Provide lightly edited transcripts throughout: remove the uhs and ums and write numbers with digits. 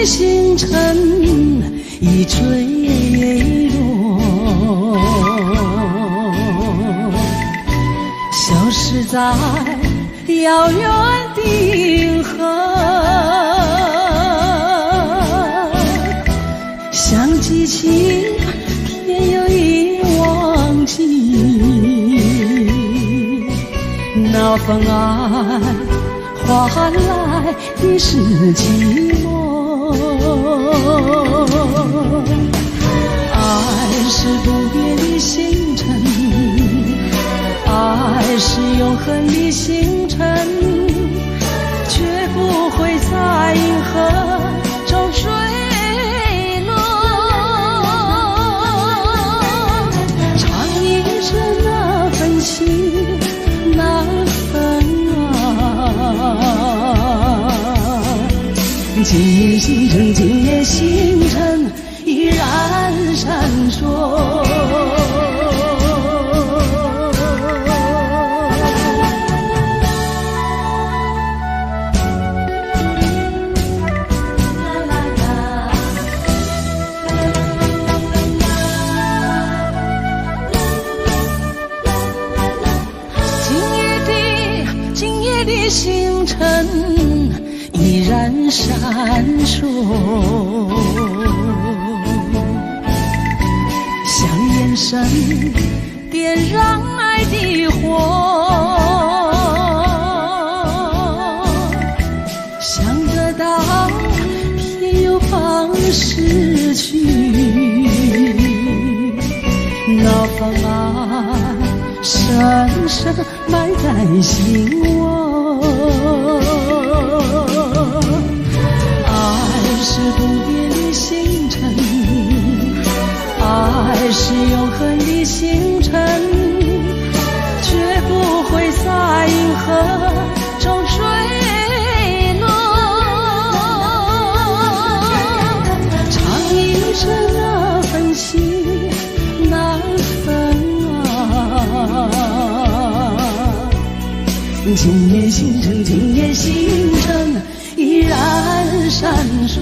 星辰已坠落，消失在遥远的银河。想记起，偏又已忘记，那份爱换来的是寂寞。爱是不变的星辰，爱是永恒的星辰，绝不会在银河中坠落。唱一着那份情，那份爱。今夜星辰，今夜星辰依然闪烁。今夜的星辰依然闪烁，像眼神点燃爱的火，想得到偏又怕失去，那份爱深深埋在心窝。爱是不变的星辰，爱是永恒的星辰，绝不会在银河中坠落。唱一着那份情，那份爱。今夜星辰，今夜星辰依然闪烁。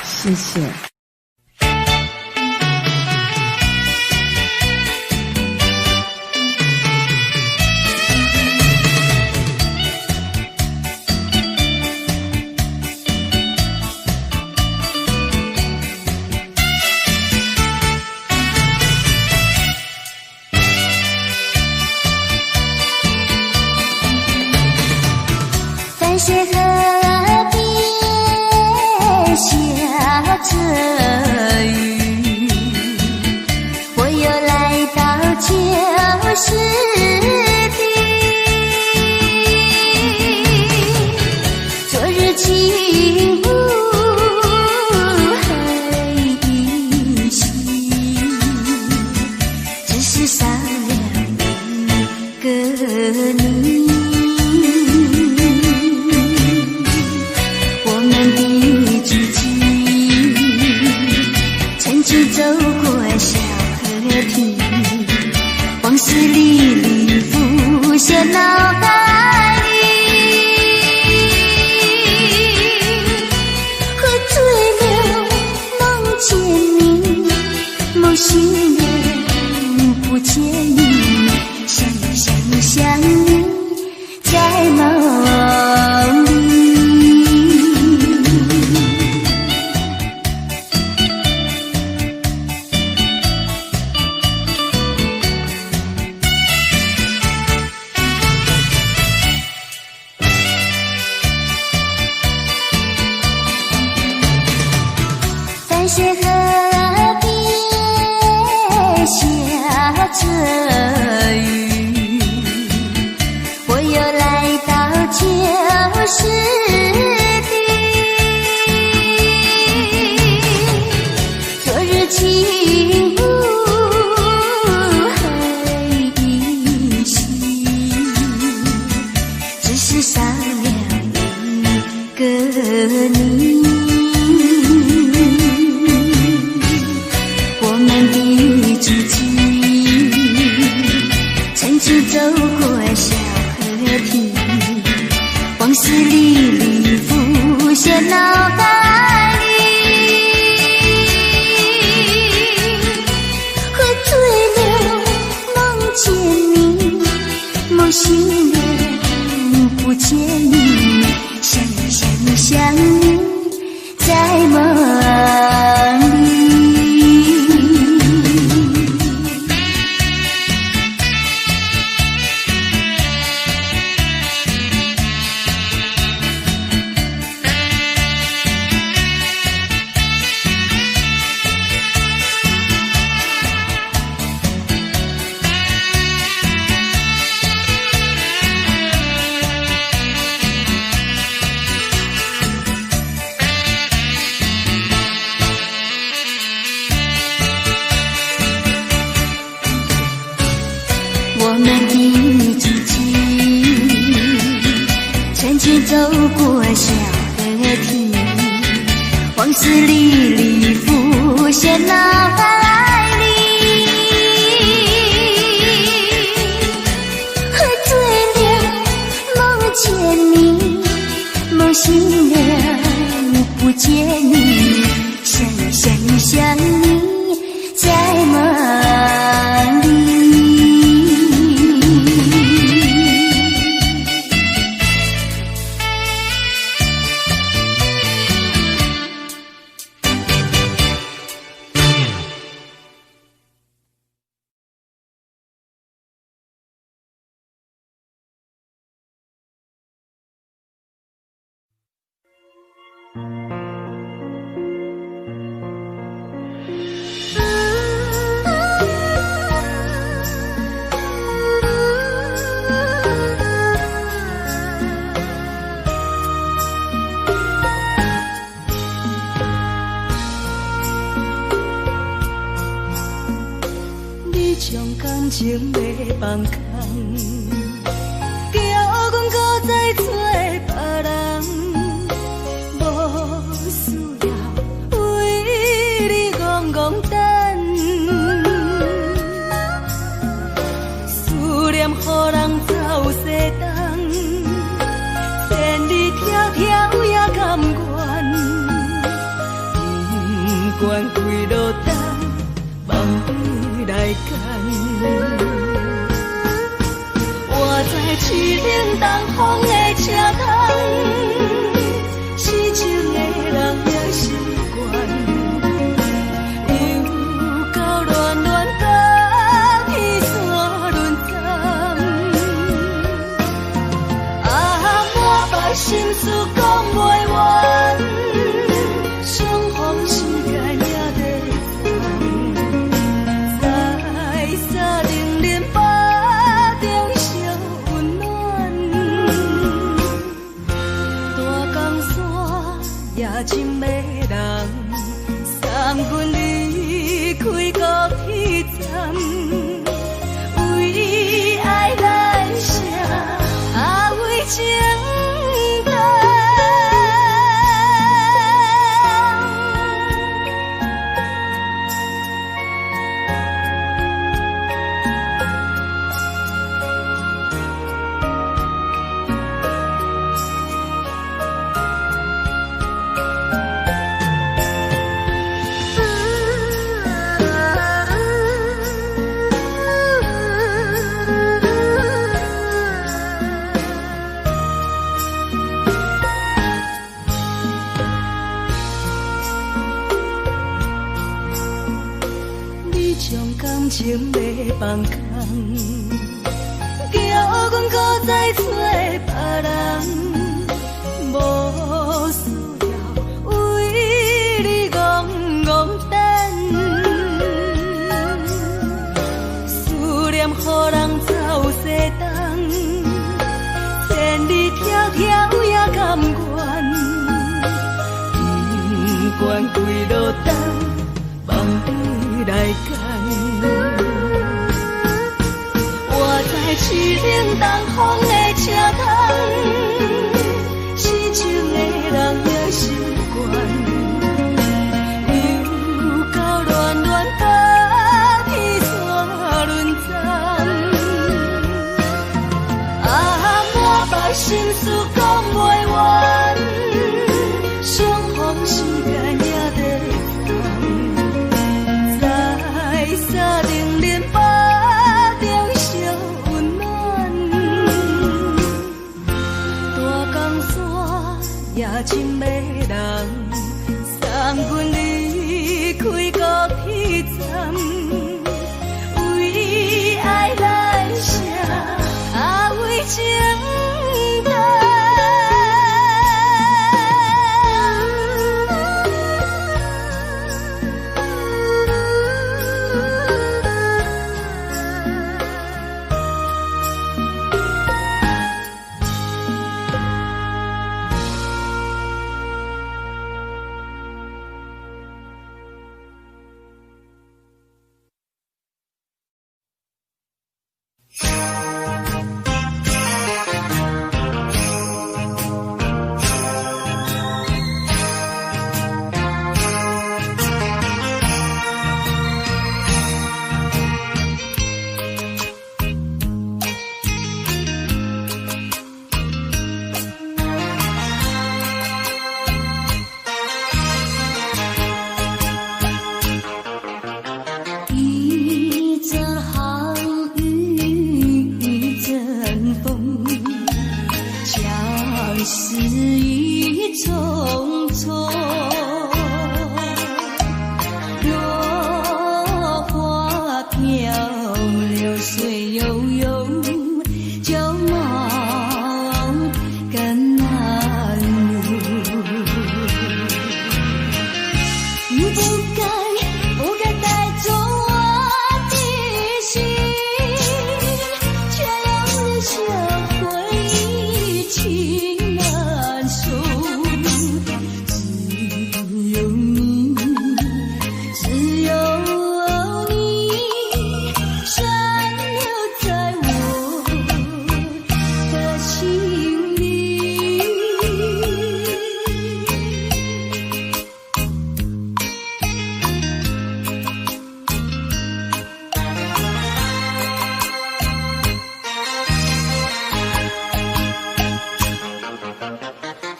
谢谢。繁雪河边下着雨，我又来到旧时地。昨日情雾还依稀，只是少了一个你。我们的足迹，曾经走过小河堤，往事历历浮现脑海里。喝醉了梦见你，梦醒了不见你，想想想你在梦里。繁雪河边下着雨，我又来到旧时地。昨日情雾还依稀，只是少了一个你。在夢裡。我們的足跡，曾經走過小河堤，往事歷歷浮現腦海裡。喝醉了，夢見你，夢醒了，不見你，想你想你想你，在夢裡。你將感情欲放空，叫阮閣再找別人，無需要為你戇戇等，思念予人走西東，千里迢迢也甘願，不管幾落冬，放你來揀。我知凄冷東風的車窗，痴情的人也習慣，又到恋恋甲天山轮转，啊，满腹心事講袂完，相逢時間也在轉，在三零零腹中相溫暖，大江山也真迷人，送阮離開高鐵站，為愛難捨，啊為情等。你將感情欲放空，叫阮閣再找別人，無需要為你戇戇等，思念予人走西東，千里迢迢也甘願，不管幾落冬，放你來揀。我知凄冷東風的車窗，痴情的人也習慣，又到恋戀甲天山轮轉，啊，滿腹心事講袂完，相逢時間也在轉，在三零零腹中相溫暖，大江山也真迷人，阮離開高鐵站，為愛來寫，啊為情等。一陣寒雨一陣風，相思意重重。落花飄，流水悠悠，舊夢更難圓。你不該不該帶走我的心，卻又留下回憶情難訴。只有你，只有你，殘留在我的心裡。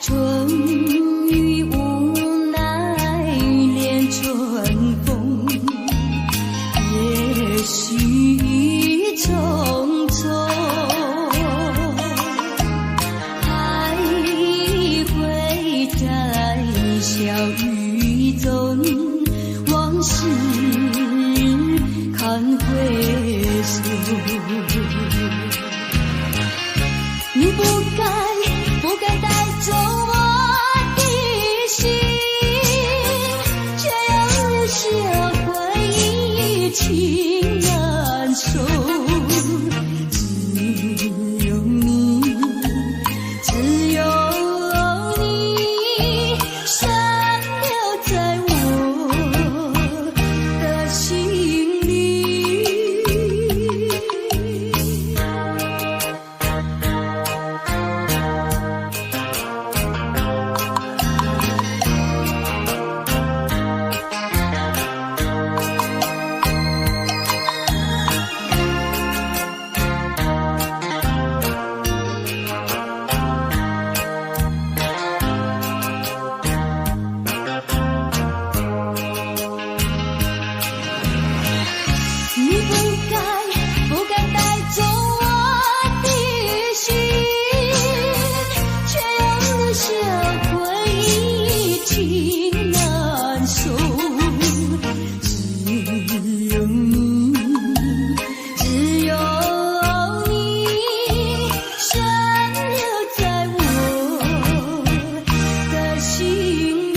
春雨無奈戀春風，也許已匆匆，還會在小雨中，往事堪回首。你不該不該帶走我的心，卻又留下回憶情難訴。只有你，只有你，殘留在我的心裡。你不該不該帶走我的心，卻又留下回憶情難訴。只有你，只有你，殘留在我的心裡。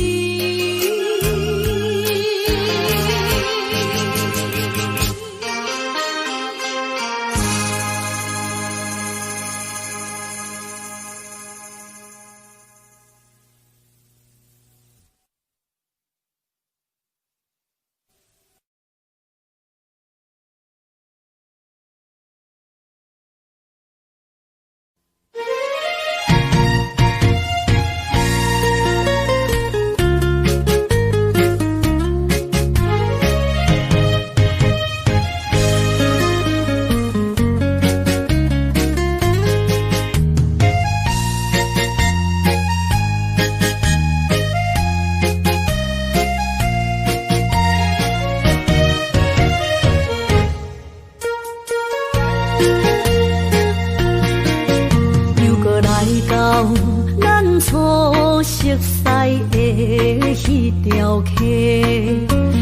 彼條溪，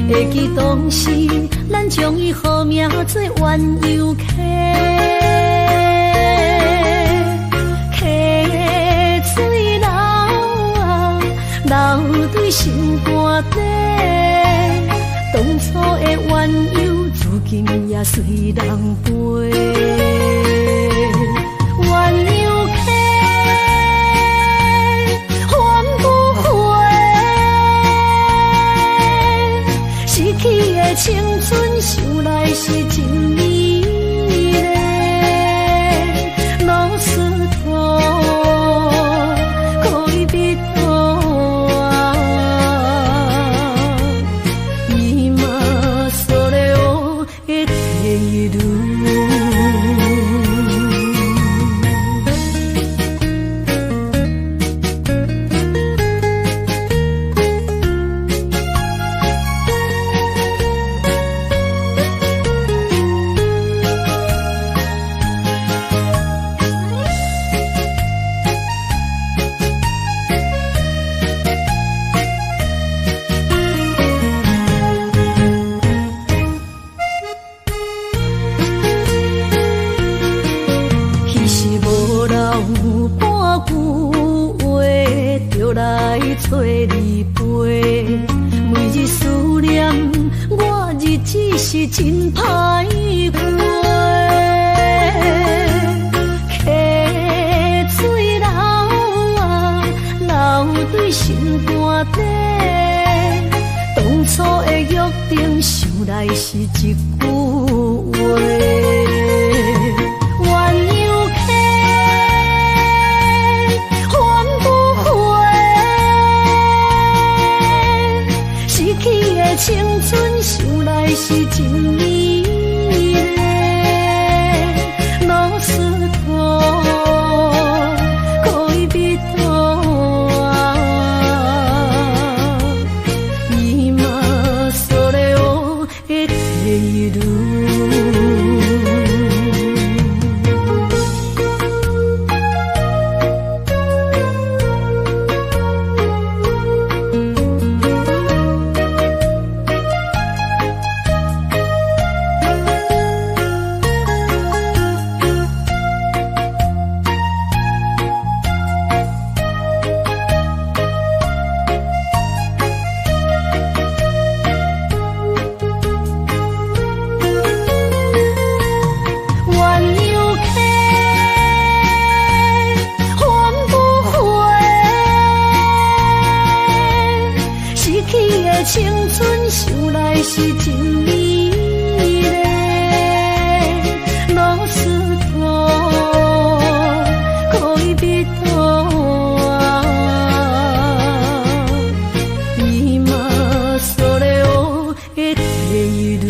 會記當時咱將伊號名做鴛鴦溪。溪水流啊，流對心肝底，當初的鴛鴦，如今也隨人飛。鴛鴦溪，還不回，失去的青春，想來是真美麗。老石頭，戀人啊，今それを得ている。彼時無留半句話，就來找你飛。每日思念，我日子是真歹過。溪水流啊，流對心肝底，當初的約定，想來是一句話。鴛鴦溪，還不回，失去的青春，想來是真美麗。老石頭，戀人啊，今それを得ている。鴛鴦溪，還不回，失去的青春，想來是真美麗。老石頭，戀人啊，今それを得ている。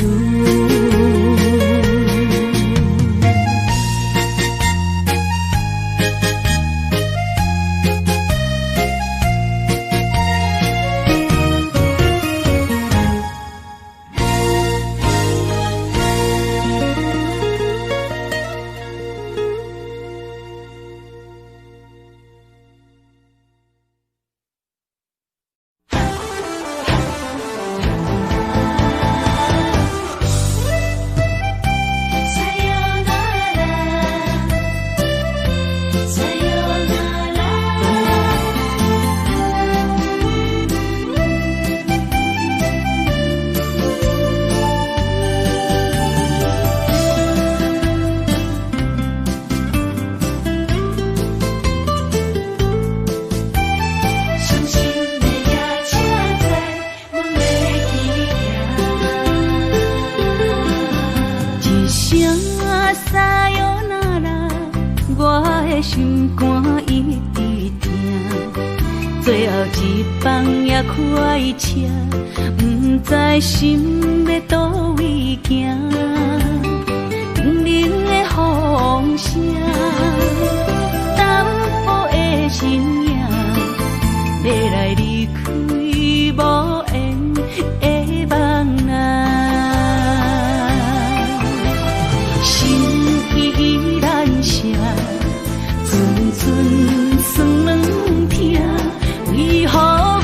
さよなら。伤心的夜车载，阮欲去行。一声さよなら，我的心肝一直疼。最後一班也開車，毋知心欲佗位行。冷冷的風聲，淡薄的身影，欲來離開無緣的夢啊。心意難捨，陣陣酸軟疼，為何阮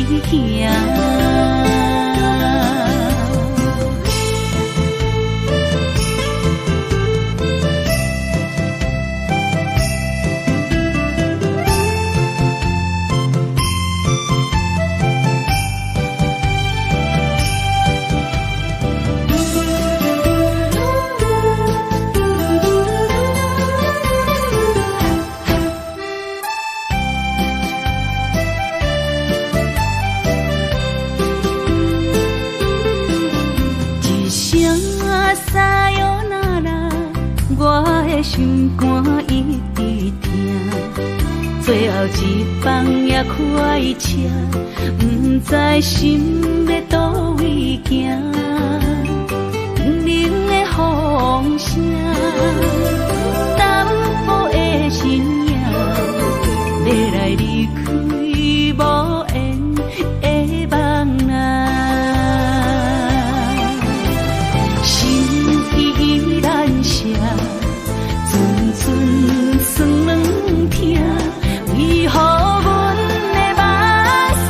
行。一声さよなら，我的心肝一直疼。最後一班也快車，毋知心欲佗位行。冷的風聲，淡薄的身影，欲來離開無緣的夢啊。心依難捨，陣陣酸軟疼，為何阮的目屎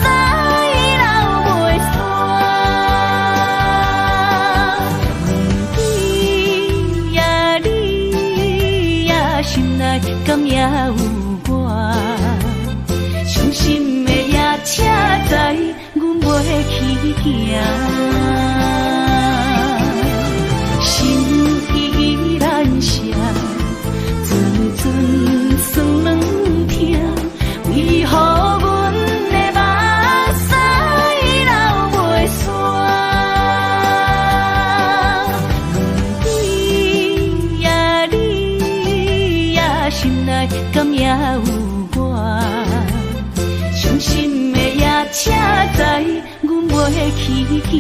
流袂煞？你呀你呀，心內敢猶有我？傷心的夜車知阮袂去行。心依難捨，陣陣酸軟疼，為何阮的目屎流袂煞？你呀你呀，心內敢猶有我？傷心的夜車知阮袂去行。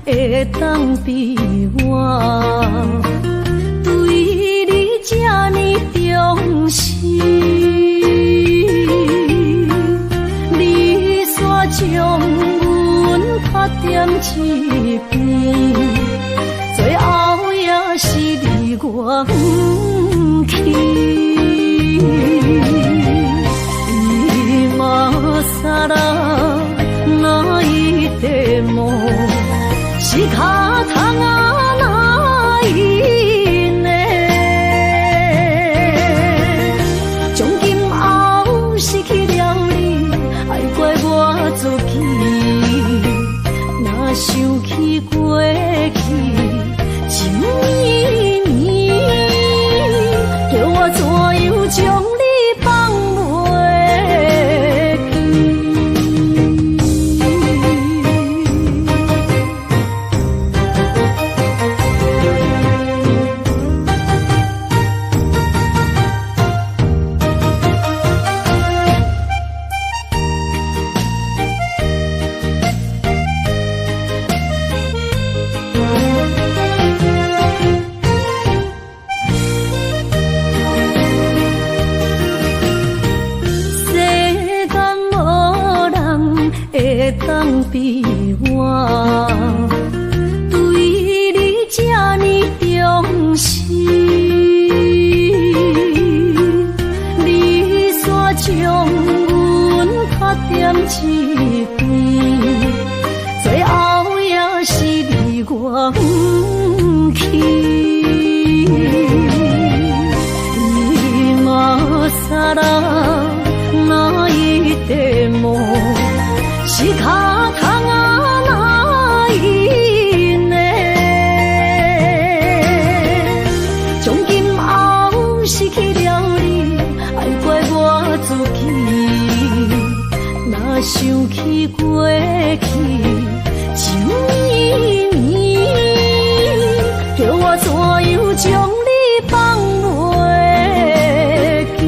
會當比我對你這呢重視。你煞將阮拍踮一邊，最後也是離我遠去。今更泣いても仕方がないね。從今後失去了你，愛怪我自己。若想起過去情綿綿，叫我怎樣將你放袂記？世間無人會當比我對你這呢重視。你煞將阮拍踮一邊，最後也是離我遠去。今更泣いても仕方がないね。從今後失去了你，愛怪我自己。若想起過去情綿綿，叫我怎樣將你放袂記？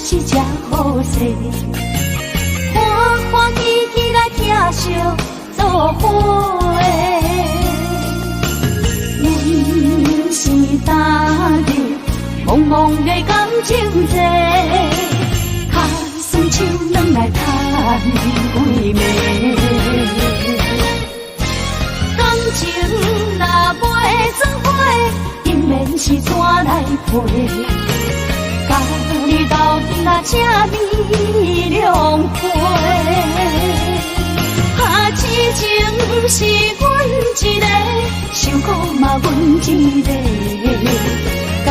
是这好势，欢欢喜喜来疼惜做伙。阮是踏入茫茫的感情债，跤酸手软来趁几暝。感情若袂做伙，姻缘是怎来配？佮你斗阵啊，这呢两回。啊，痴情是阮一个，受苦嘛阮一个。敢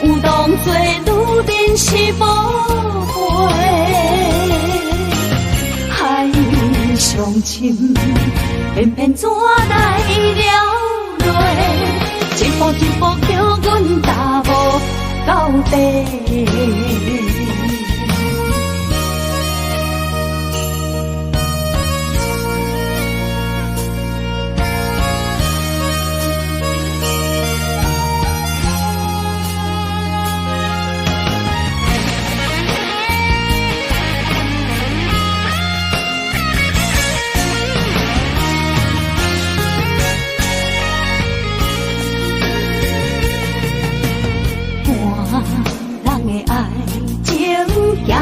有当作女人是宝贝？海上深，偏偏怎来了泪？一步一步叫阮踏无到底。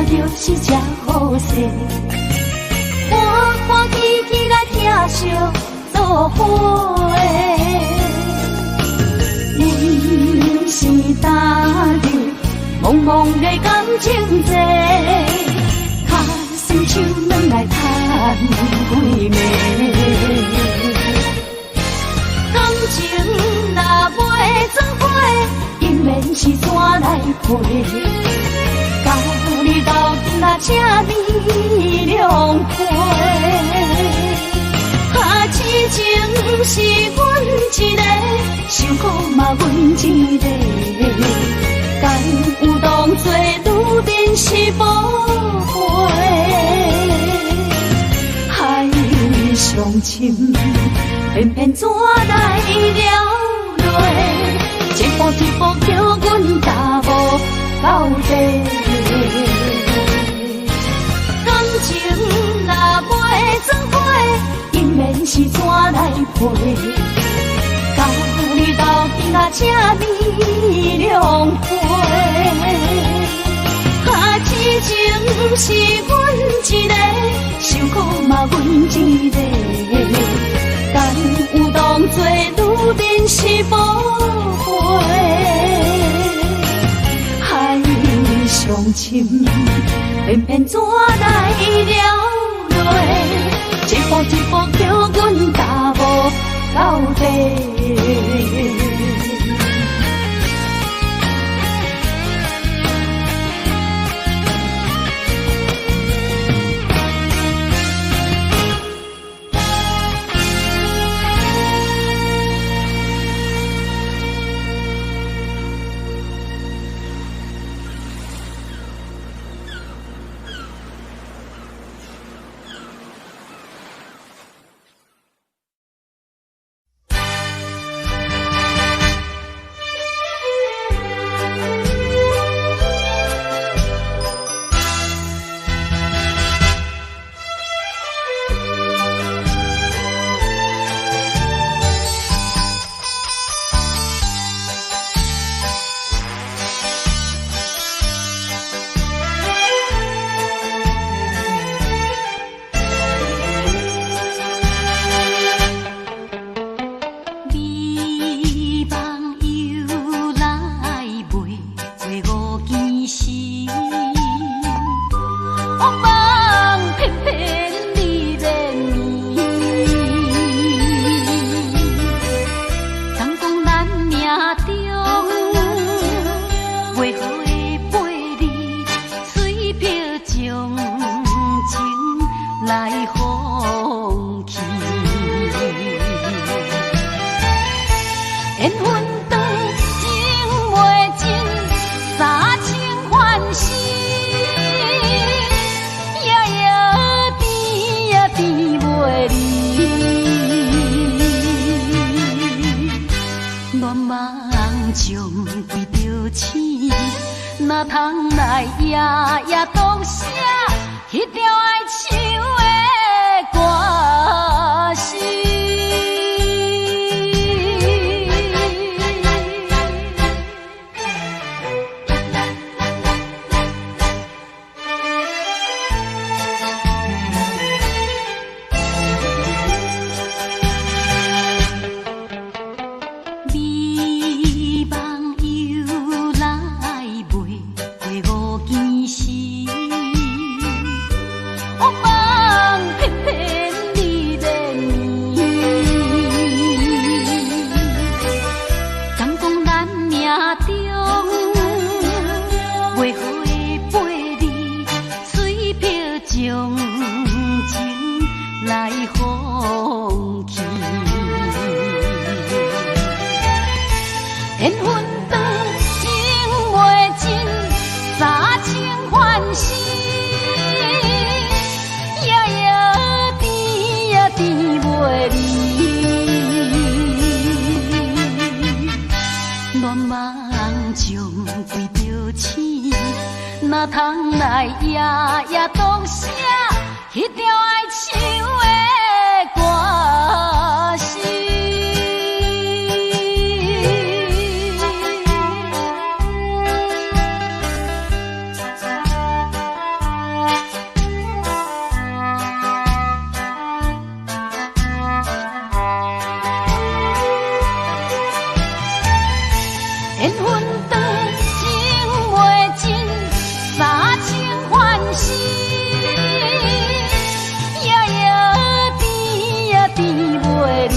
就是这好势，欢欢喜喜来疼惜做伙。阮是踏入茫茫的感情债，跤酸手软来趁几暝。感情若袂做伙，姻缘是怎来配？佮你斗阵啊，这呢两回。啊，痴情是阮一个，受苦嘛阮一个。敢有当作女人是宝贝？海上深，偏偏怎来了泪？一步一步叫阮踏无到底。感情若袂做伙，姻缘是怎来配？佮你斗阵啊，这呢两回。啊，痴情是阮一个，受苦嘛阮一个。敢有当作女人是宝贝？海上深，偏偏怎来了泪？一步一步叫阮踏无到底。慢。将归著醒，哪通来夜夜独写彼条爱唱的歌词。美梦由来袂过五更时，恶梦偏偏你连绵。敢讲咱命中袂好的八字，随凭将情来放弃。缘分长，情袂尽，三清烦死。夜夜甜呀甜袂离，恋梦将归著醒，哪通来夜夜独写彼条爱唱的歌词。缘分长，情袂尽，三清烦死。夜夜甜呀甜袂离，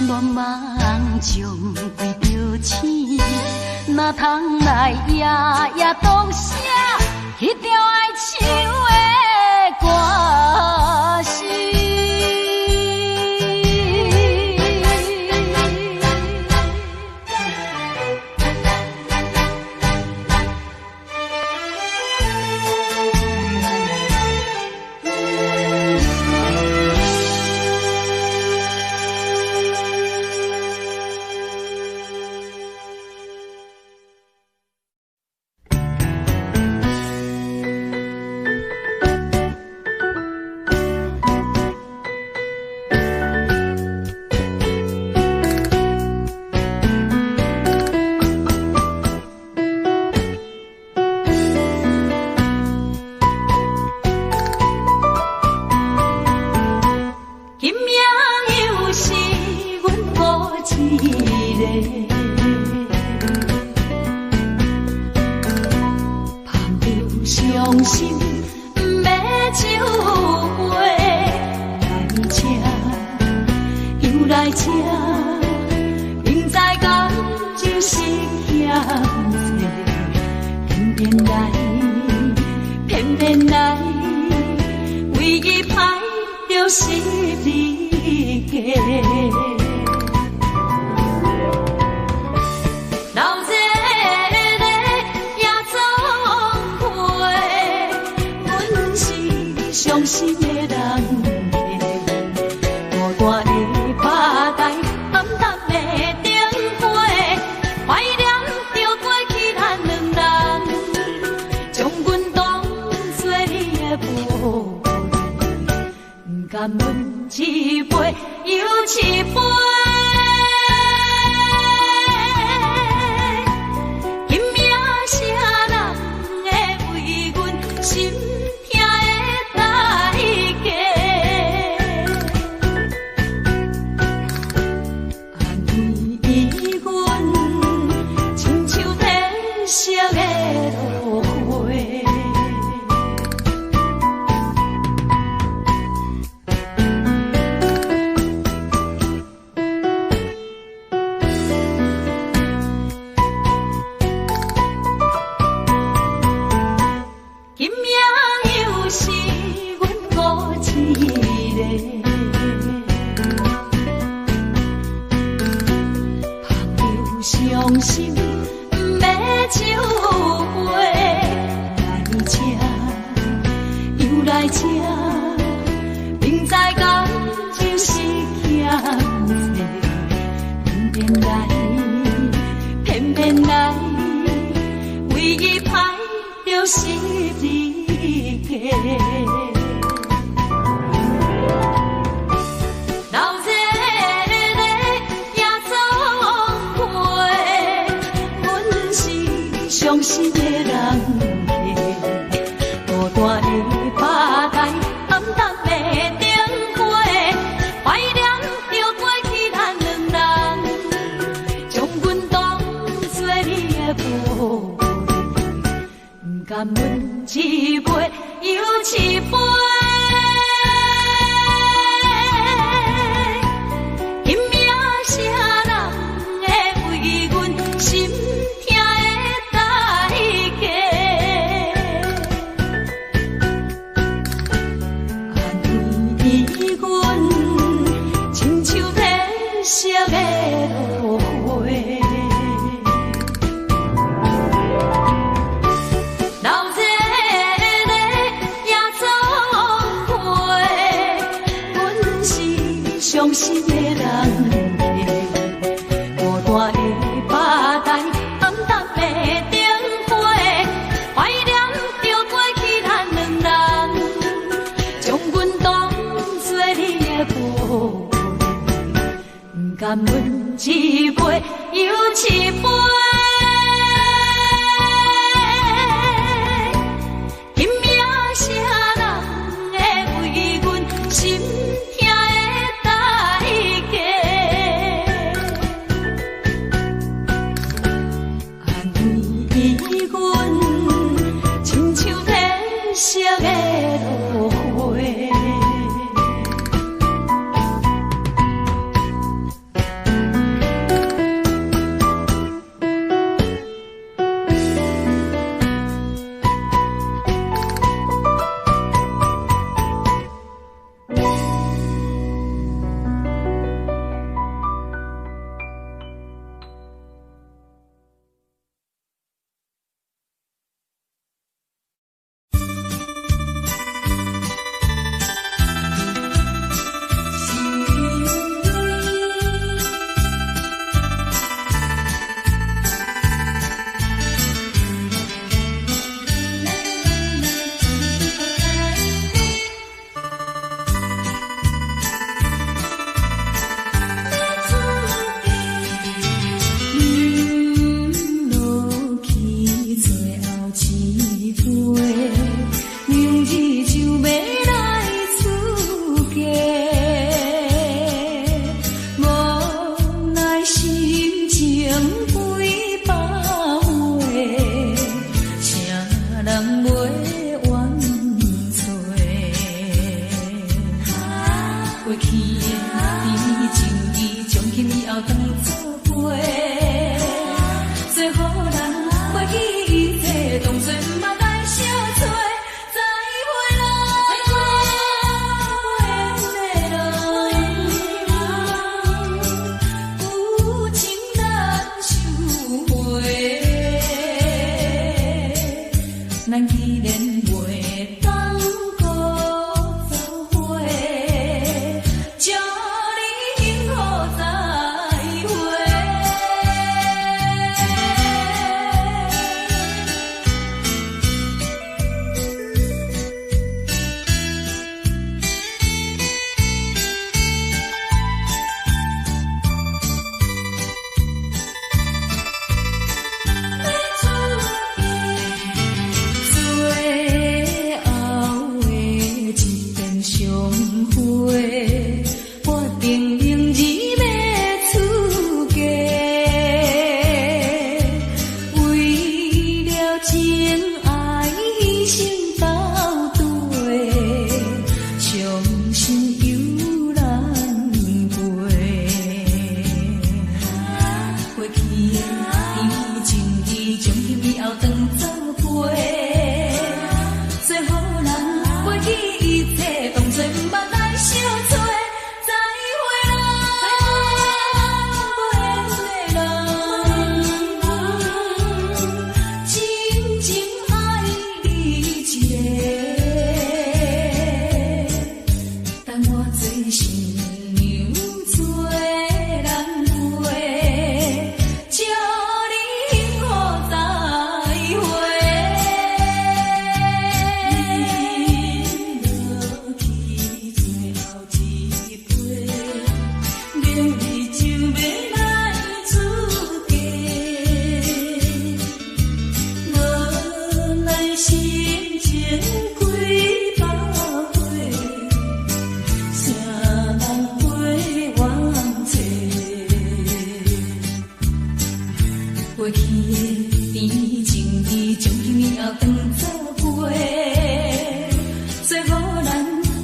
恋梦将归著醒，哪通来夜夜独写彼条爱唱的歌词。今夜又是阮孤一个，捧着伤心欲酒杯，来这又来这，明知感情是欠债，偏偏来，偏偏来，为伊歹著十字架。老这个夜总会，阮是伤心的人客，孤单的吧台，暗淡的灯火，怀念著过去咱两人，将阮当作你的玻璃，不甘阮一杯又一杯。今夜啥人会为阮心痛的代价？暗伊阮亲像褪色的落花。今夜又是阮孤一个，捧着伤心欲酒杯，来这又来这，明知感情是欠债，偏來，偏偏來，為伊歹著十字架。流熱的夜總會，阮是傷心的人客，孤單的吧台，暗淡的燈火，懷念著過去咱兩人，將阮當作你的寶貝，毋甘阮一杯又一杯。今夜啥人會為阮心疼的代價？按呢阮親像褪色的落花。流熱的夜總會，阮是傷心的人客，孤單的吧台，暗淡的燈火，懷念著過去咱兩人，將阮當作你的寶貝，毋甘阮一杯又一杯。今夜啥人會為阮心疼的代價？按呢阮親像褪色的落花。伊就欲來出嫁，無奈心情幾百回，誰人陪阮坐？過去的甜情意，從今以後當作陪，做予咱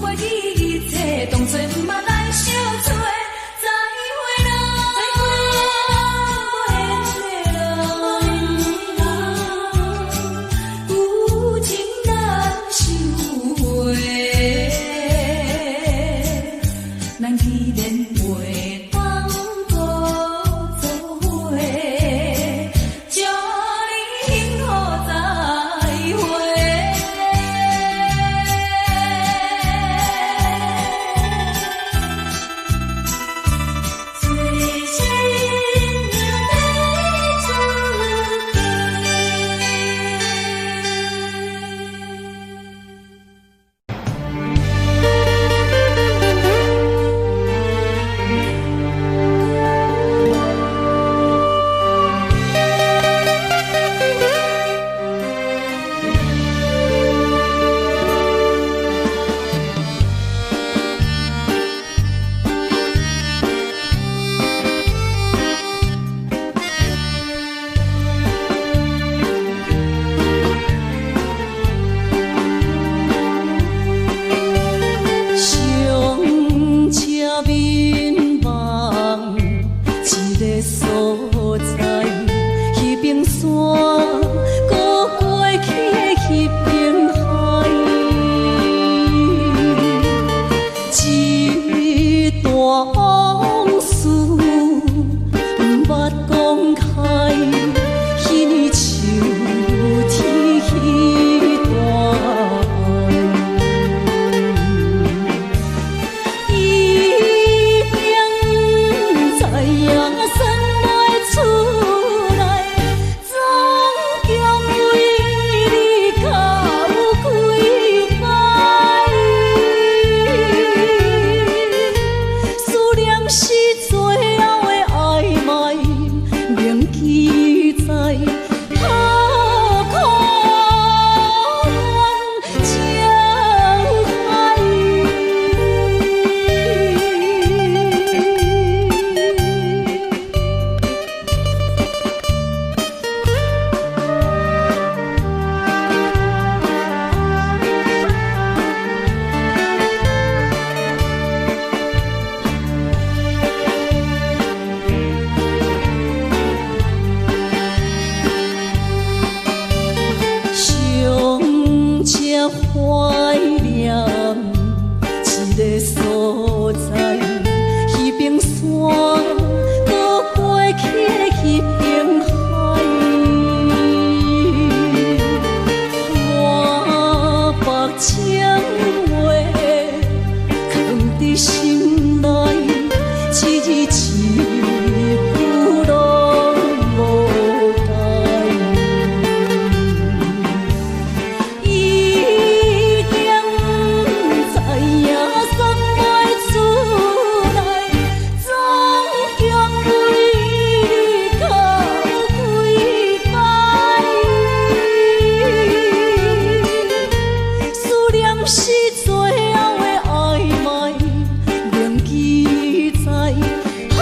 袂記一切，當作毋捌來相找。再會啦，再會啦，舊情難收回，咱既然袂當閣做伙，祝你幸福再會。做新娘欲出嫁。上車眠夢一个所在，彼邊山，閣過去的彼邊海，一段往事毋捌講開，彼年秋天彼段愛。已經知影算袂出來，總共為你哭幾擺。思念是最後的曖昧，銘記在何可憐情海。上車懷念一个所在，彼邊山，閣過去的彼邊海，滿腹情話藏佇心內，一字一句攏無代。已經知影算袂出來，總共為你哭幾擺。思念是最後的曖昧，銘記在何可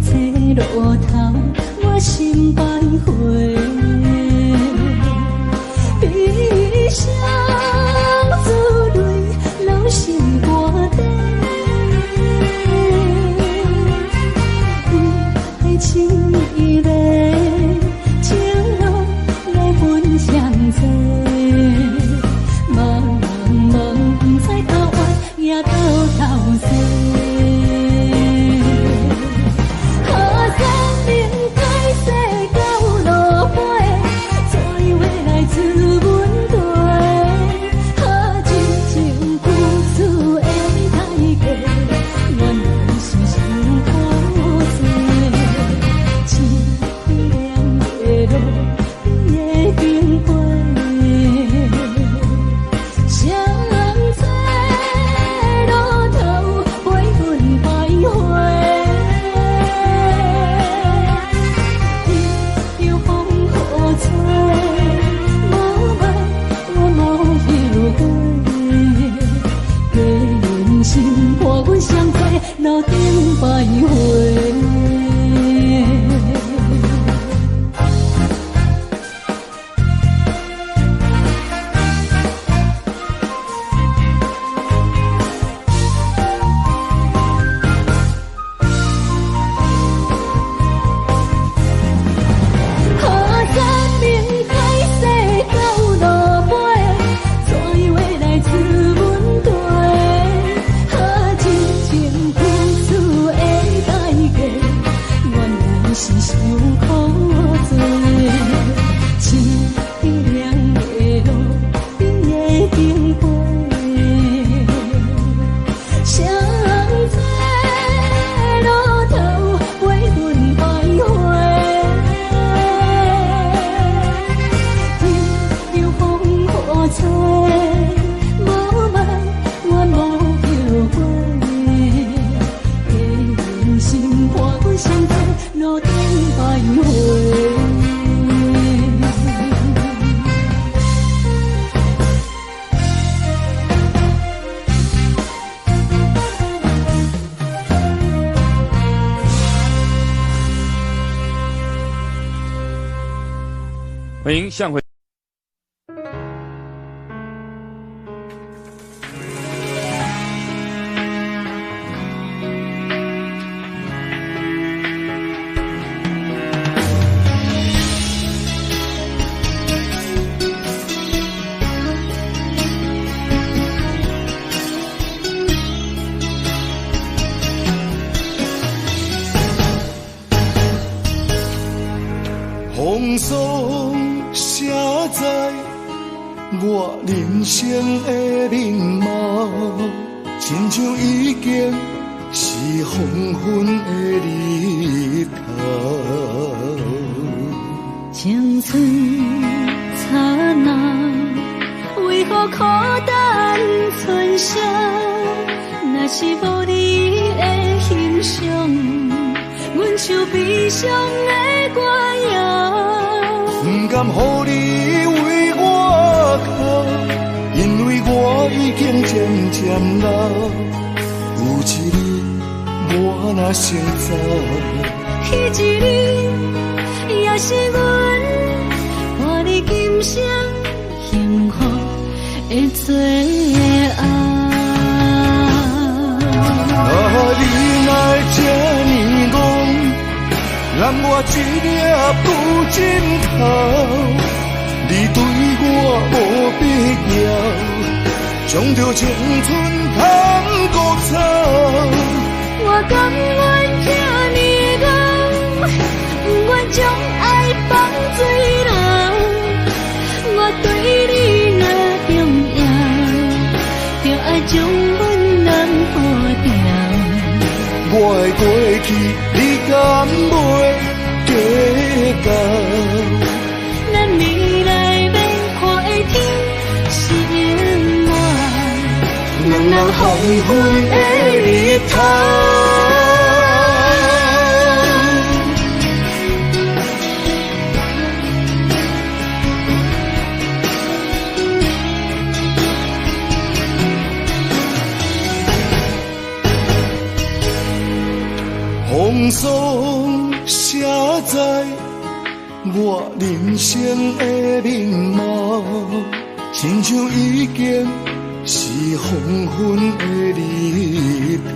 这路头，我心徘徊。悲伤珠淚流心肝底，為愛情的情路來分相載，茫茫不知頭遠也到頭西。河山明海西到落尾，怎樣會來自阮地？何真情付出的代價，原來是傷苦濟。淒涼的路，你會經過。誰在路頭陪阮徘徊？任由風雨吹，無愛我無後悔。假人心伴阮相做路頂徘徊。河山明海西到落尾，怎樣會來自阮地？何真情付出的代價，原來是傷苦濟。淒涼的路，你會經過。誰在路頭陪阮徘徊？任由風雨吹，無愛我無後悔。假人心伴阮相做路頂徘徊。歡迎向回。風霜寫在我人生的面貌，親像已經是黃昏的日頭。青春燦爛，為何苦等春宵？若是無你的欣賞，阮像悲傷的歌謠。不甘予你為我哭，因為我已經漸漸老。有一日我若先走，彼一日也是阮伴你今生幸福的最後。啊，你若會這呢戇，揽我一粒布枕頭，你對我無必要，將著青春坦孤草。我甘願這呢老，不願將愛放水流。我對你若重要，就愛將阮人抱牢。我的過去，你敢袂計較？咱未來欲看的天是永遠，兩人黃昏的日頭。風霜拢写在我人生的面貌，亲像已经是黄昏的日头。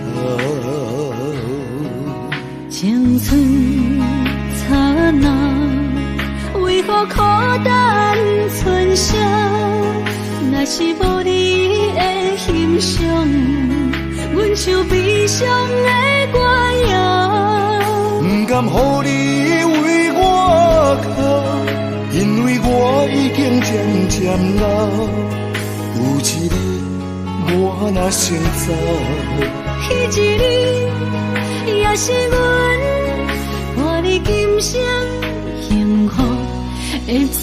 青春刹那，为何苦等春宵？若是无你的欣赏，阮像悲伤的歌谣。不甘予你为我哭，因为我已经渐渐老。有一日我若先走，彼一日也是阮看你今生幸福的最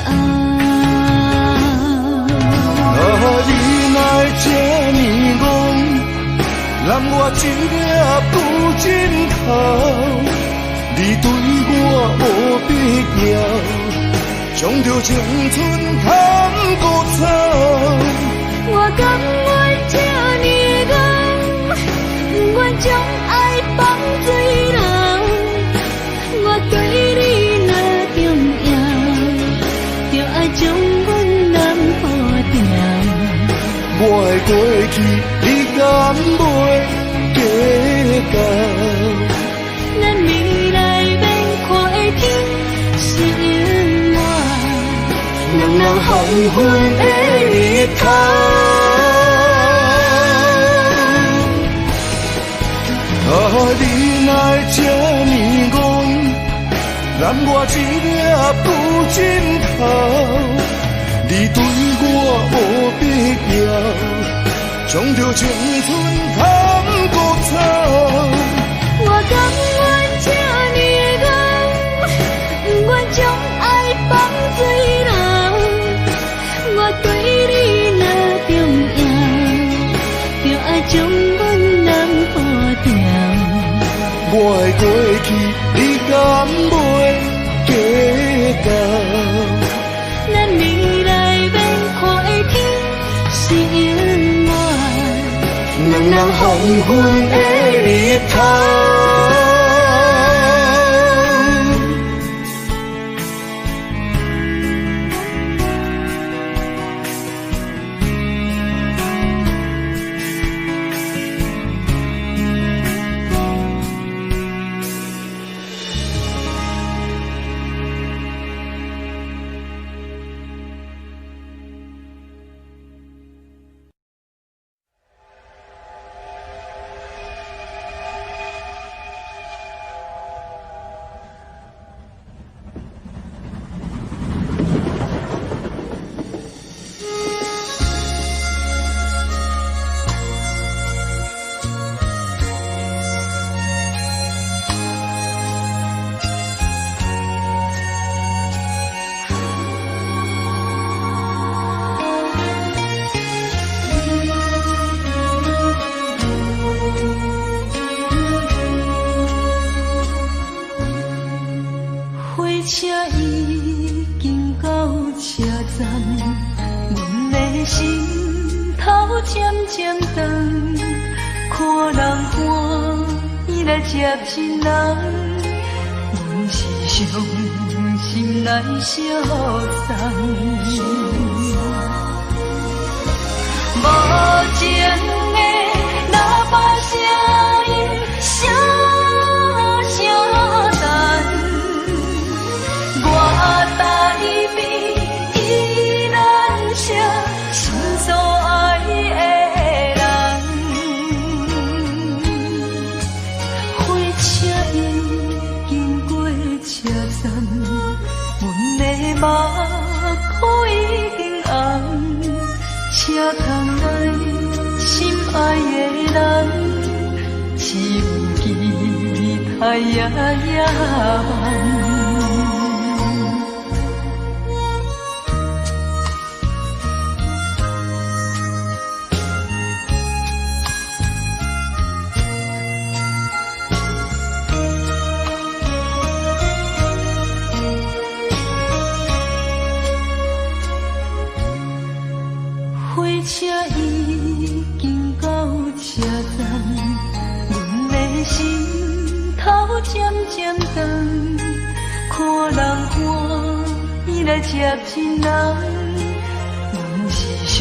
后。啊，你若会这呢戆，揽我一粒拄枕头，你对我无必要，将着青春牵孤走。我甘愿这呢戆，不愿将爱放水流。我对你若重要，就爱将阮揽好掉。我的过去，你敢袂计较？咱未来免看的天是永远，两人黄昏的日头。啊，你若会这呢戆，揽我一粒拄枕头，你对我无必要，将着青春牵孤走。我甘愿这呢戆，不愿将爱放水流。我对你若重要，就爱将阮揽好掉。我的过去，你敢袂计较？咱未来免看的天是永远，两人黄昏的日头。火车已经到车站，阮的心头渐渐长，看人欢喜来接亲人，阮是伤心来相送。无情的喇叭声音，声声等。我台边依然是心所爱的人。火车已经过车站，阮的目眶已经红，车窗内心爱的人，只有期待夜夜梦。火车已经到车站，阮的心头渐渐長，看人歡喜來接親人，阮是傷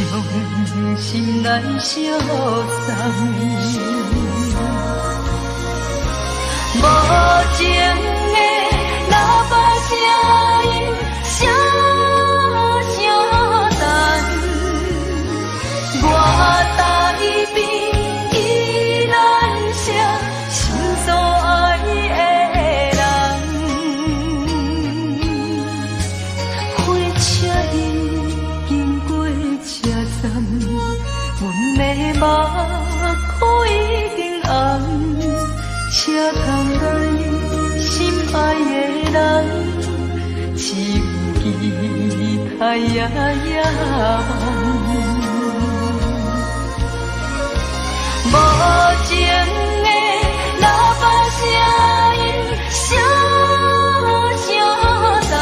心來相送。無情的喇叭聲音，聲聲等，我台邊宜蘭城，心所愛的人。火車已經過車站，阮的目眶已經紅。車窗內心愛的人，只有期待夜夜望。無情的喇叭聲音，聲聲等，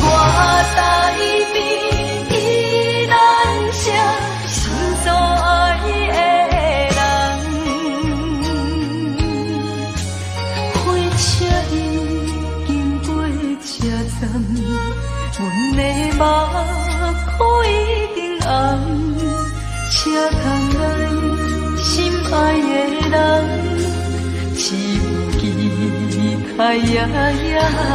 我台邊宜蘭城，心所愛的人。火車已經過車站，阮的目眶已經紅。車窗內心愛的人，只有期待夜夜望。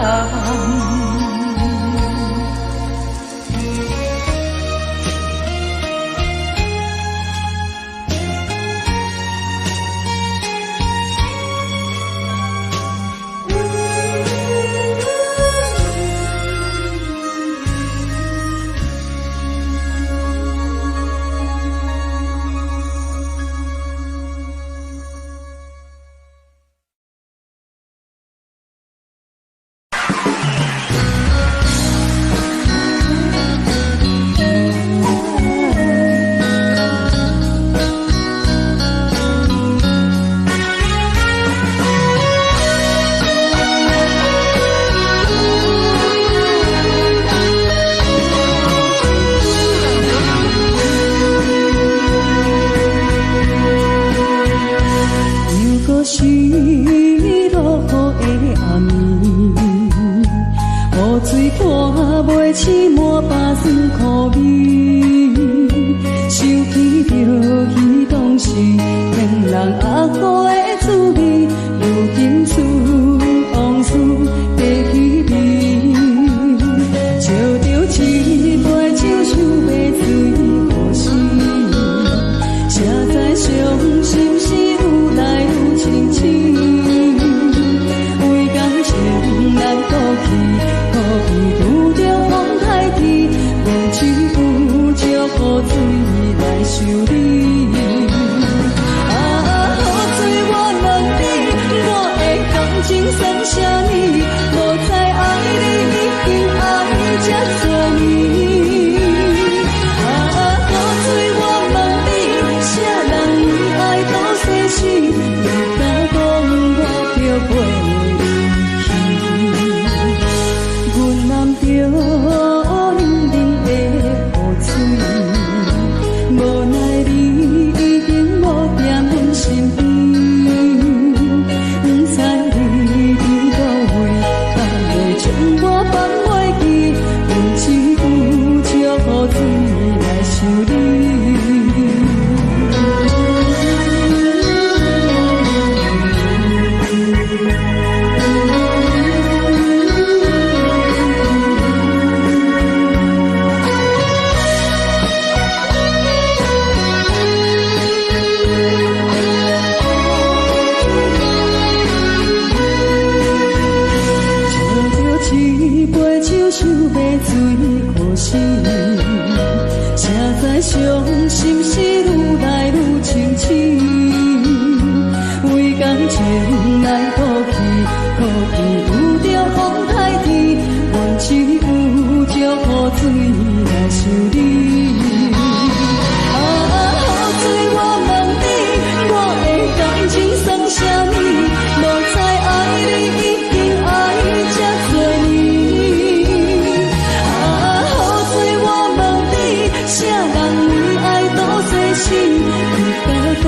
死，不敢講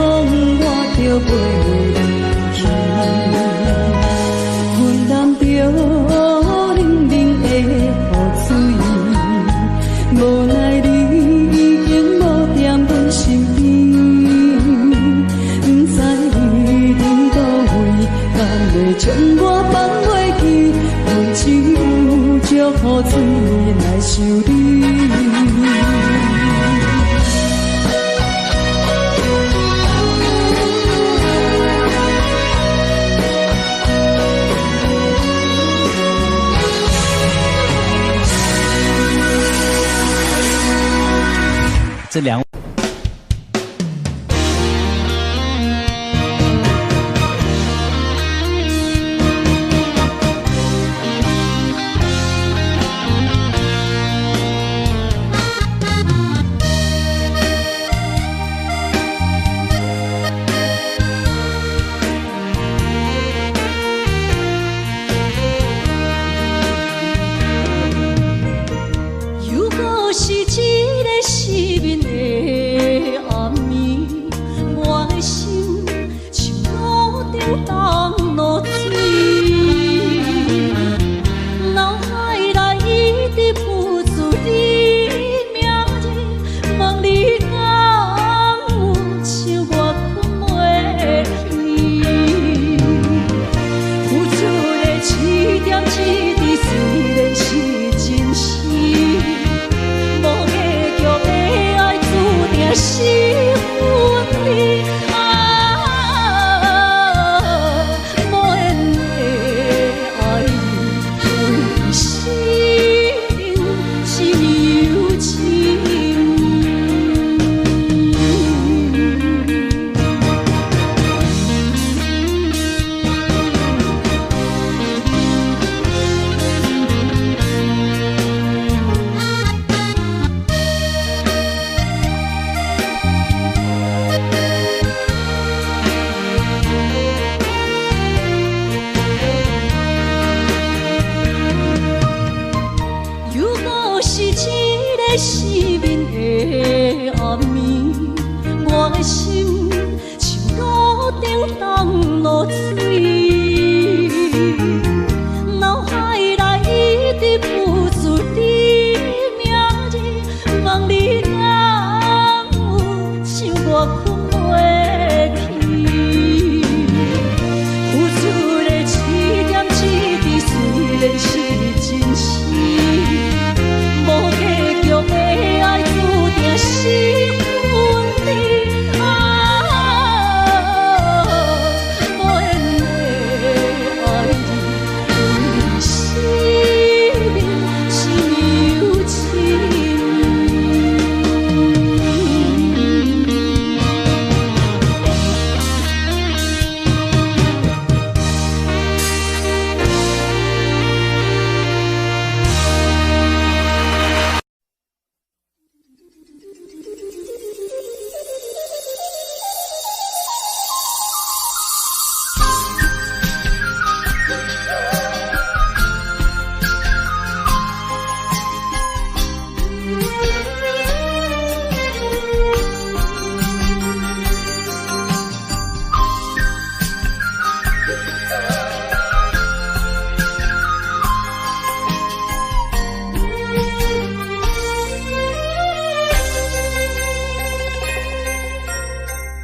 我著袂離去。敢會將我放袂記？阮只有祝雨水來想你。這兩。又閣是一个失眠的暗暝，我的心像炉中冬露水，脑海内一直浮出你名字，问你敢有像我睏袂去？付出的一点一滴，虽然是真实。无结局的爱，注定是分离。啊，无缘的爱人，为生命只有情。又閣是一个失眠的暗暝，我的心像炉中冬露水，脑海内一直浮出你名字，问你敢有像我睏袂去？付出的一点一滴，虽然是真实。无结局的爱，注定是分离。啊，无缘的爱人，为生命只有情。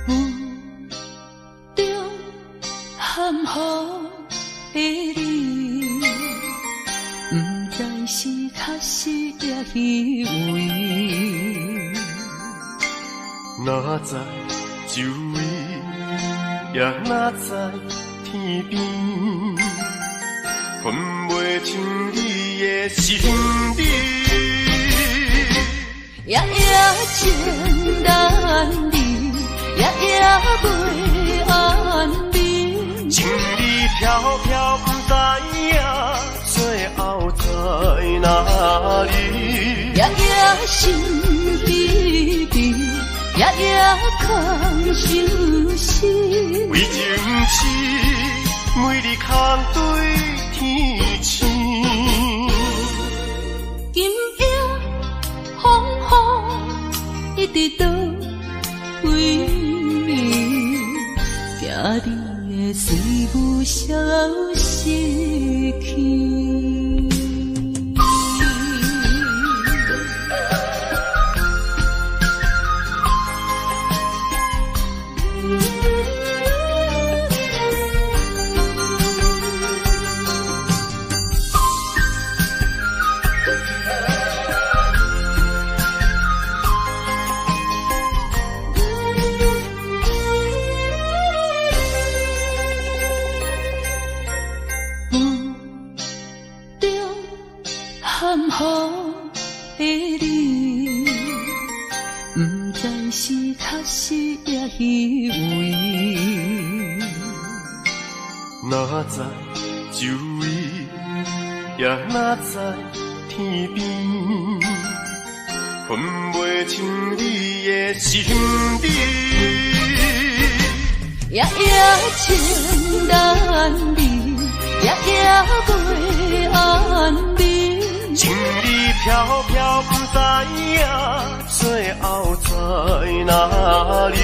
雾中含糊的你，不知是确实抑虚伪。哪知周围，也哪知天边，分袂清你的身影。夜夜情难离，夜夜袂安眠。情理飘飘，不知影最后在哪里。夜夜心悲悲，夜夜空相思。为情痴，每日空对天星。今夜风雨一直倒位，惊你会随雾消失去。予的你，毋知是確實抑虛偽。哪知周圍，也哪知天邊，分袂清你的心理。夜夜情難離，夜夜袂安眠。情理飄飄，不知影最後在哪裡。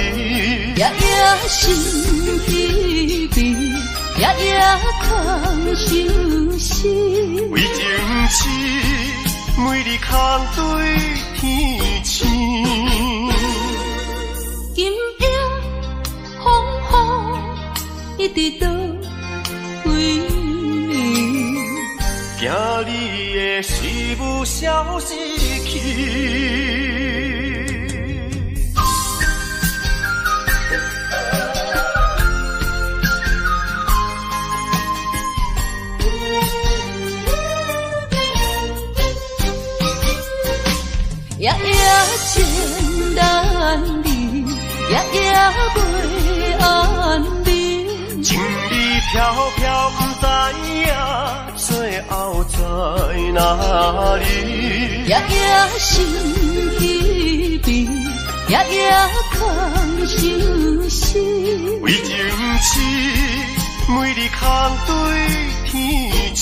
夜夜心疲憊，夜夜空相思。為情痴，每日空對天星。今夜風雨一直倒位？驚你的思慕消失去。夜夜情難離，夜夜袂安眠。情理飄飄，不知影最後在哪裡。夜夜心疲憊，夜夜空相思。為情痴，每日空對天星。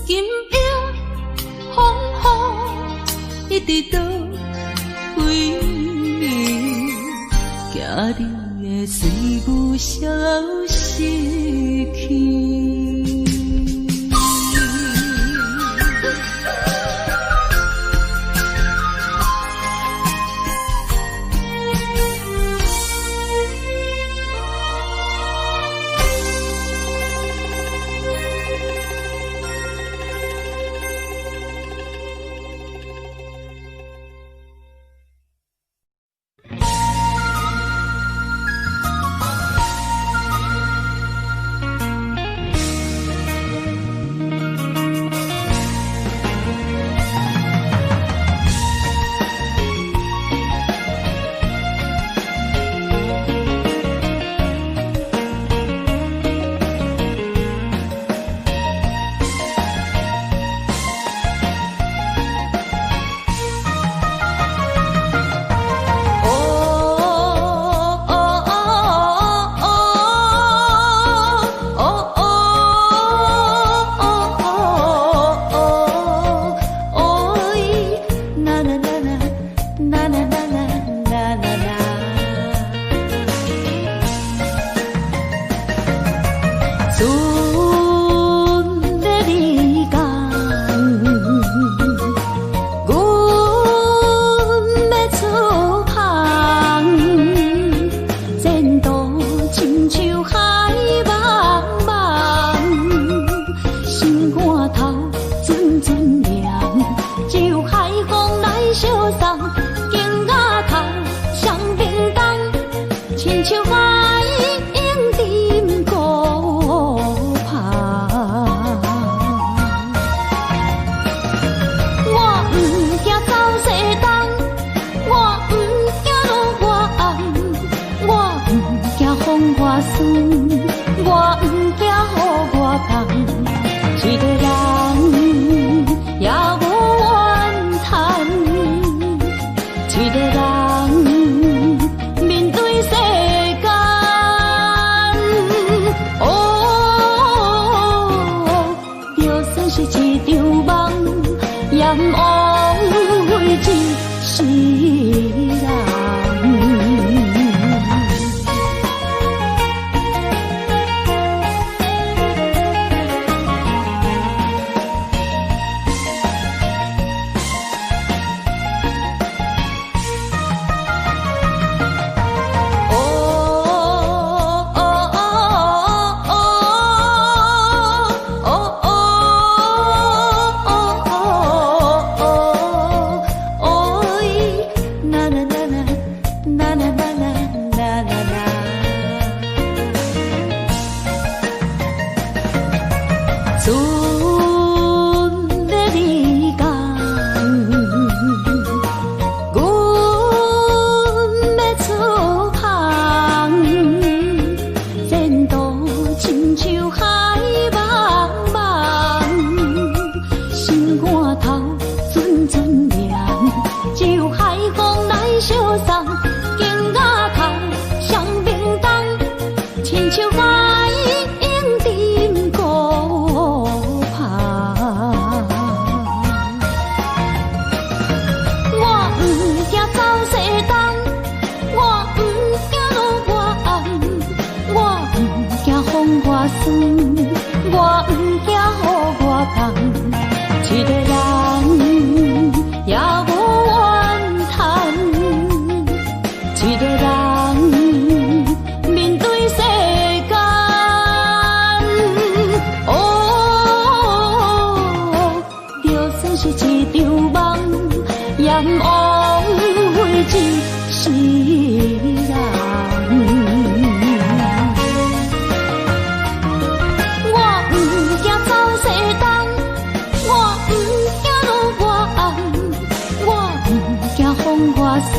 今夜風雨一直倒位？驚你的思慕消失去。驚風外酸，我毋驚雨外凍，一个人也無怨嘆，一个人面對世間。哦，就算是一場夢，也毋枉費一世人。我毋驚走西東，我毋驚落外暗，我毋驚風外酸，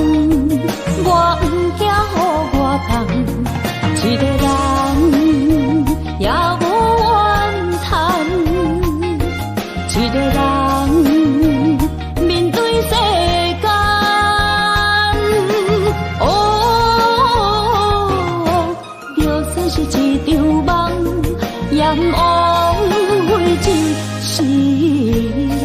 我毋驚雨外凍，一个人也無怨嘆，一个人面對世間。哦，就算是一場夢，也毋枉費一世人。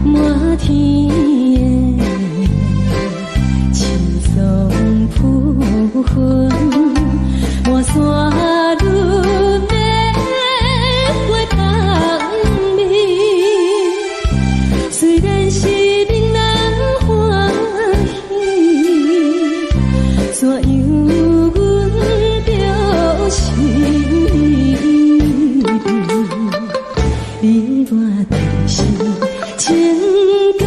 滿天的青松浮雲，滿山女玫瑰香味。雖然是闽人歡喜，怎樣阮著心你我就是情感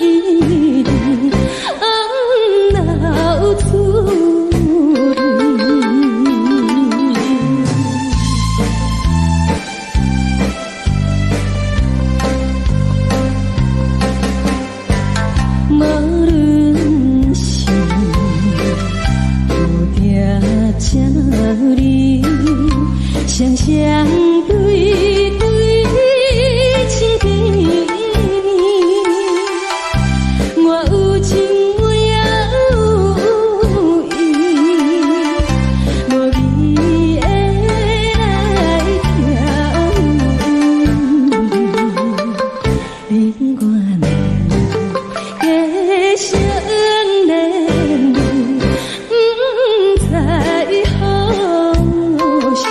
依恋，红流出泪。無論是蝴蝶鸟兒，雙雙對對親甜蜜。我有情我也有意，無味的來調你我兩個相連，不知何時。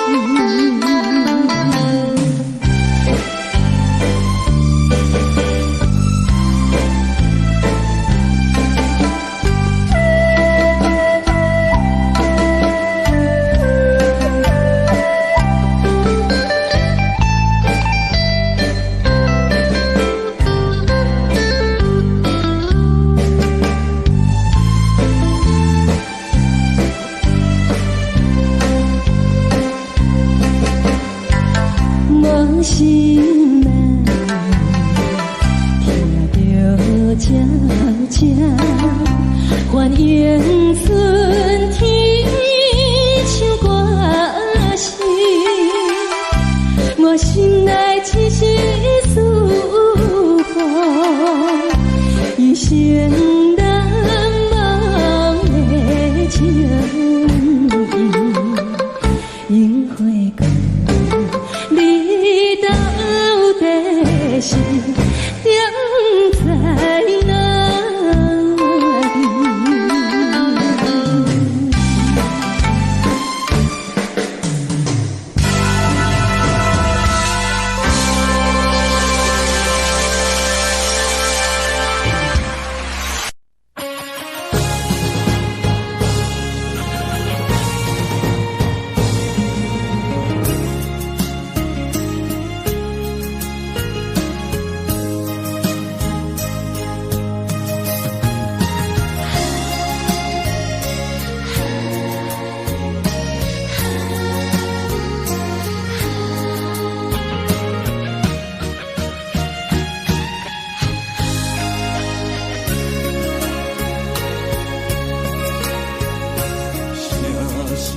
聲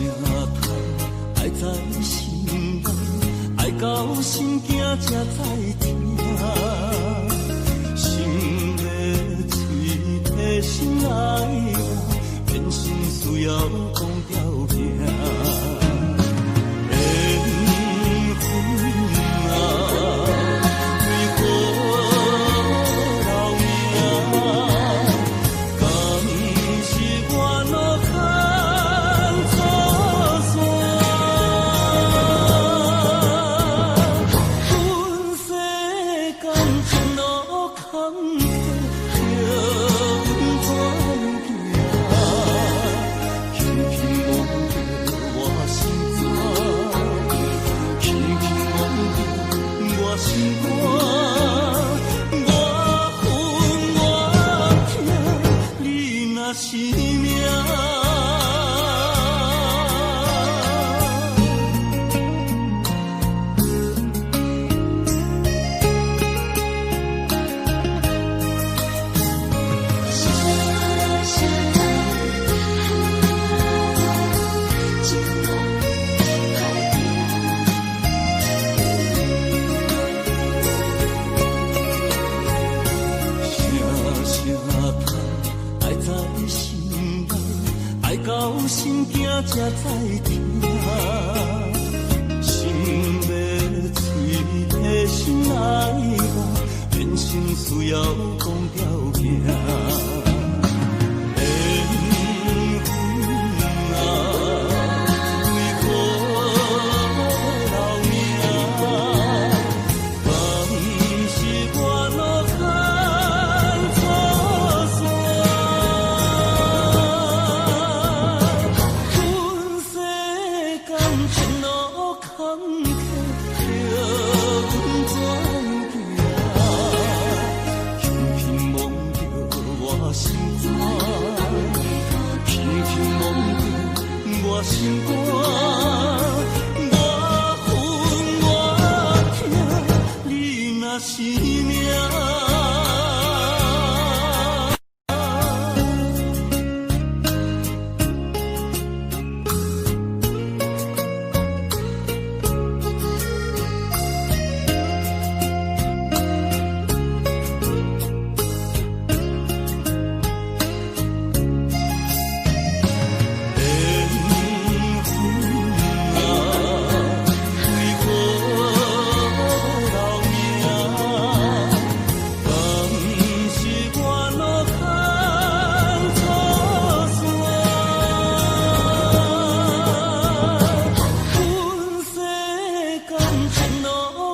痛，愛在心內，愛到心驚才知疼。心欲喙提心愛我，變成需要講條件。緣分啊，為何留名？敢是我路牽錯線？阮世間情路坎坷，叫阮怎行？輕輕摸著我心肝，輕輕摸著我心肝，我恨我疼，你若是命。聲聲嘆，情路歹行。聲聲嘆，愛在心內，愛到心驚才知疼。心欲喙提心愛我，變成需要講條件。緣分啊，為何留名？敢是我路牽錯線？阮世間情路坎坷，叫阮怎行？輕輕摸著我心肝，輕輕摸著我心肝，我恨我疼，你若是命。緣分啊，為何留名？敢是我路牽錯線？阮世間情路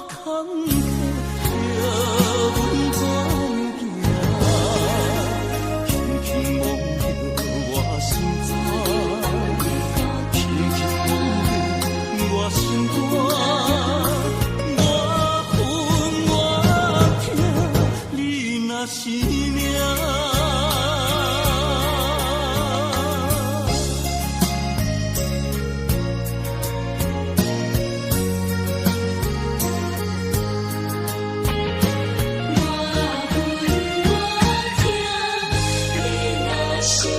坎坷，叫阮怎行？輕輕摸著我心肝，輕輕摸著我心肝，我恨我疼，你若是命。我恨我疼，你若是命。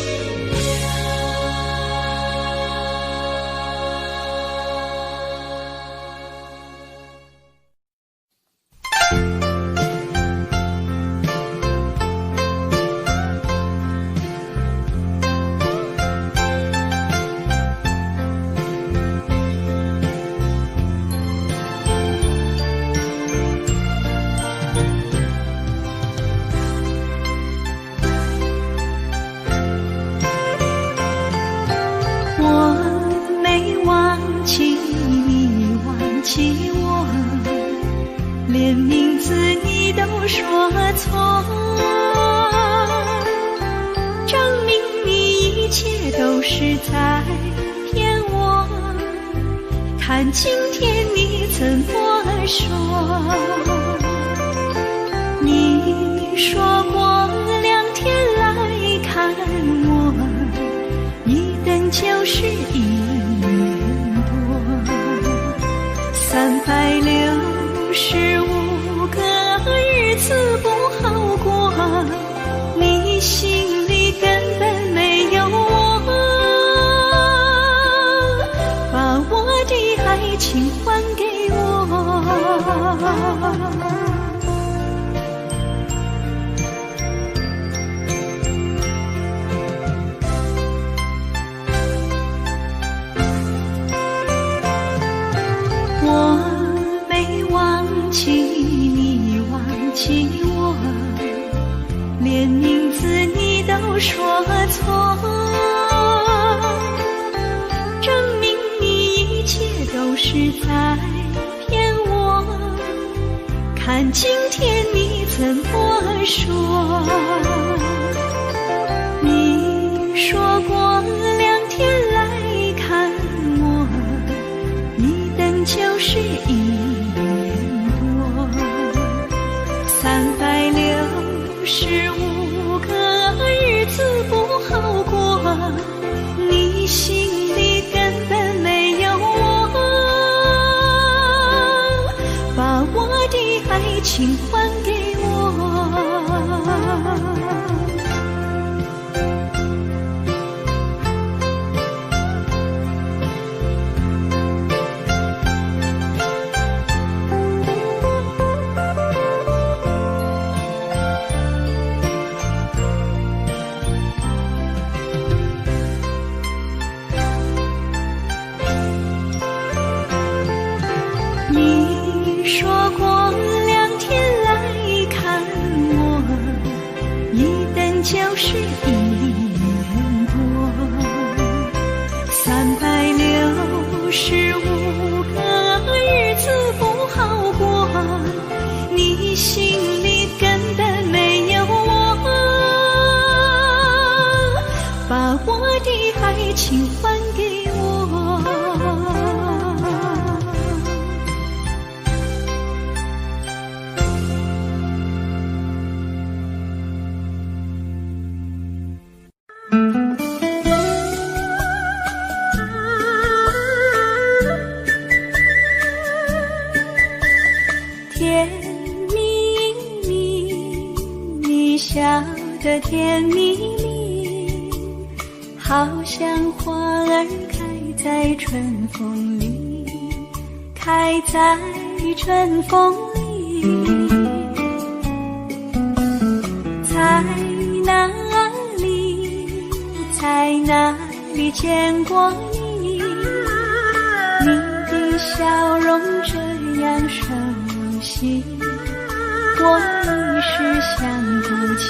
我沒忘記你，忘記我，連名字你都說錯，證明你一切都是在騙我。看今天你怎麼說？你說過兩天來看我，一等就是一年多，365個日子不好過，你心裡根本沒有我。情還給我。我沒忘記你，忘記我，連名字你都說錯，證明你一切都是在騙我。看今天你怎麼說？你說過2天來看我，一等就是1年多，365個日子不好過，你心裡根本沒有我，把我的愛情還給我。你說過2天來看我，一等就是1年多，365個日子不好過，你心裡根本沒有我，把我的愛情還給我。甜蜜蜜，你笑得甜蜜蜜，好像花兒開在春風裡，開在春風裡。在哪裡，在哪裡見過你？你的笑容這樣熟悉，我一時想不起。